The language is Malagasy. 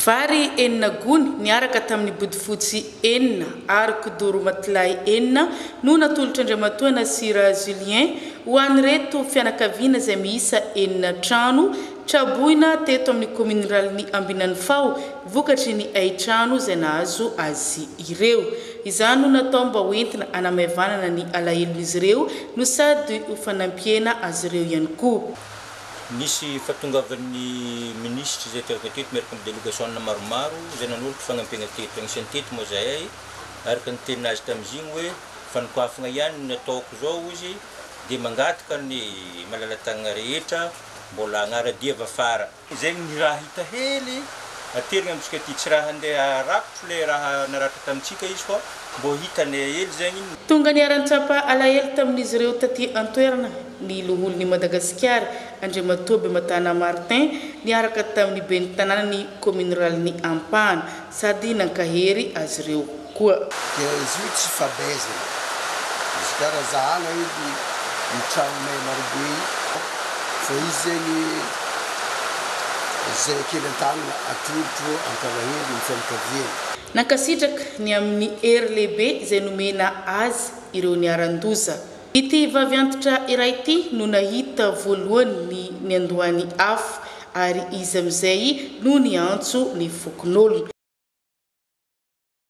Vary enina gony niaraka tamin'ny bodofotsy enina ary kidoro matilahy enina no natolotr'Andriamatoa Nasira Julien ho an'ireto fianakaviana izay miisa enina trano traboina teto amin'ny kaominina ruralin'i Ambinanifaho vokatry ny haintrano izay nahazo azy ireo. Izany no natao mba ho entina hanamaivanana ny alahelon'izy ireo no sady ho fanampiana azy ireo ihany koa. Nisy fahatongavan'ny minisitra izay teraka teto miaraka amin'ny delegasiona maromaro izay nanolotra fanampiana teto. Anisan'ny teto moa izahay, araka ny tenin'azy azy tamin'iziny hoe fanokafana ihany no nataoko izao hozy dia mangataka ny malala-tanana rehetra mbola hanara-dia avy afara. Izay ny raha hita hely aterina amintsika aty, tsy raha handeha harakotro le raha naratra tamintsika izy fa mbô hitanay hely zegny. Tonga niara-nitsapa alahelo tamin'izy ireo taty an-toerana ny loholon'i Madagasikara, Andriamatoa Bematana Martin, niaraka tamin'ny ben'ny tanànan'ny kaominina ruralin'i Ampahana, sady nankahery azy ireo koa. Dia izy io tsy fahabeazana. Izy ka raha zahana edy ny tranonay marobe io fa izy zegny zay kely an-tanana atolotro ampalahelo ny fianakaviany. Nankasitraka ny amin'ny hery lehibe izay nomena azy ireo niharan-doza. Ity vavy antitra iray ity no nahita voalohany ny niandohan'ny afo ary izy amin'izay no niantso ny fokonolona.